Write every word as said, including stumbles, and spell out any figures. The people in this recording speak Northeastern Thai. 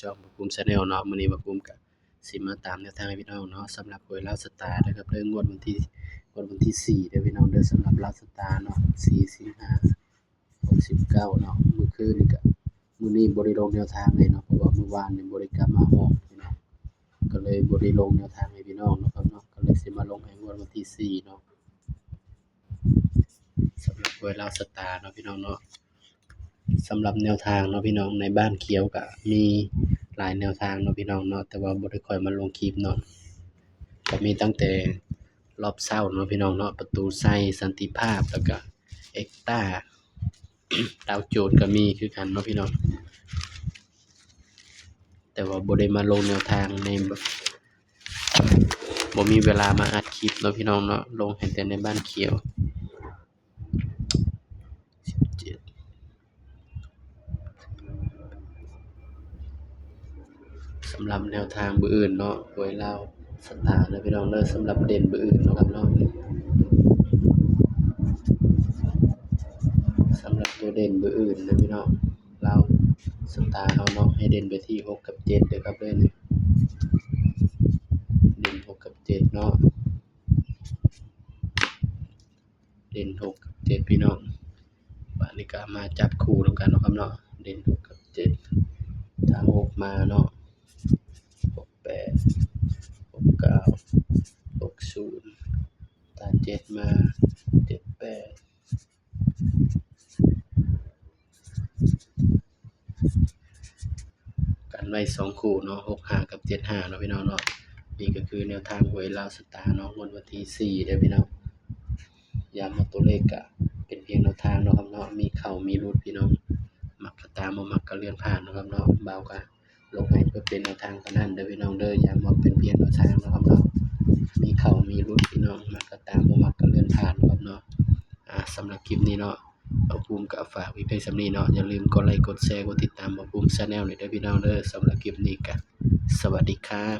ช่องบ่าวภูมิ Channel เนาะ มื้อนี้บ่าวภูมิก็สิมาตามแนวทางให้พี่น้องเนาะ สำหรับหวยลาวสตาร์นะครับ เด้องวดวันที่ งวดวันที่สี่เด้อพี่น้องเด้อ สำหรับลาวสตาร์เนาะ สี่ สิงหา หกสิบเก้าเนาะ มื้อคืนนี่ก็ มื้อนี้บ่ได้ลงแนวทางเลยเนาะ เพราะว่ามื้อวานนี่บ่ได้กลับมาห้องพี่น้อง ก็เลยบ่ได้ลงแนวทางให้พี่น้องเนาะครับเนาะ ก็เลยสิมาลงให้งวดวันที่สี่เนาะ สำหรับหวยลาวสตาร์เนาะพี่น้องเนาะ สำหรับแนวทางเนาะพี่น้อง ในบ้านเขียวก็มีหลายแนวทางเนาะพี่น้องเนาะ แต่ว่าบ่ได้ค่อยมาลงคลิปเนาะ ก็มีตั้งแต่รอบเช้าเนาะพี่น้องเนาะ ประตูไซ สันติภาพ แล้วก็เอ็กต้า ดาวโจนส์ก็มีคือกันเนาะพี่น้อง แต่ว่าบ่ได้มาลงแนวทางใน บ่มีเวลามาอัดคลิปเนาะพี่น้องเนาะ ลงให้แต่ในบ้านเขียว สิบเจ็ด สำหรับแนวทางมื้ออื่นเนาะ หวยลาวสตาร์เด้อพี่น้องเด้อ สำหรับเด่นมื้ออื่นเนาะครับเนาะ สำหรับตัวเด่นมื้ออื่นนะพี่น้อง ลาวสตาร์เฮาเนาะ ให้เด่นไปที่หกกับเจ็ดเด้อครับเด้อ เด่นหกกับเจ็ดเนาะ เด่นหกกับเจ็ดพี่น้อง บาดนี้ก็มาจับคู่นำกันเนาะครับเนาะ เด่นหกกับเจ็ด ถ้าหกมาเนาะ หกแปด หกเก้า หกศูนย์ ถ้าเจ็ดมา เจ็ดแปด กันไว้สองคู่เนาะ หกห้ากับเจ็ดห้าเนาะพี่น้องเนาะ นี่ก็คือแนวทางหวยลาวสตาร์เนาะ งวดวันที่สี่เด้อพี่น้อง ย้ำว่าตัวเลขก็เป็นเพียงแนวทางเนาะครับเนาะ มีเข้ามีหลุดพี่น้อง มักก็ตาม บ่มักก็เลื่อนผ่านเนาะครับเนาะ บ่าวก็ลงให้เพื่อเป็นแนวทางเท่านั้นเด้อพี่น้องเด้อ ย้ำว่าเป็นเพียงแนวทางเนาะครับเนาะ มีเข้ามีหลุดพี่น้อง มักก็ตาม บ่มักก็เลื่อนผ่านเนาะครับเนาะ อ่า สำหรับคลิปนี้เนาะ บ่าวภูมิก็ฝากไว้เพียงส่ำนี้เนาะ อย่าลืมกดไลค์ กดแชร์ กดติดตามบ่าวภูมิ Channel นี่เด้อพี่น้องเด้อ สำหรับคลิปนี้ก็สวัสดีครับ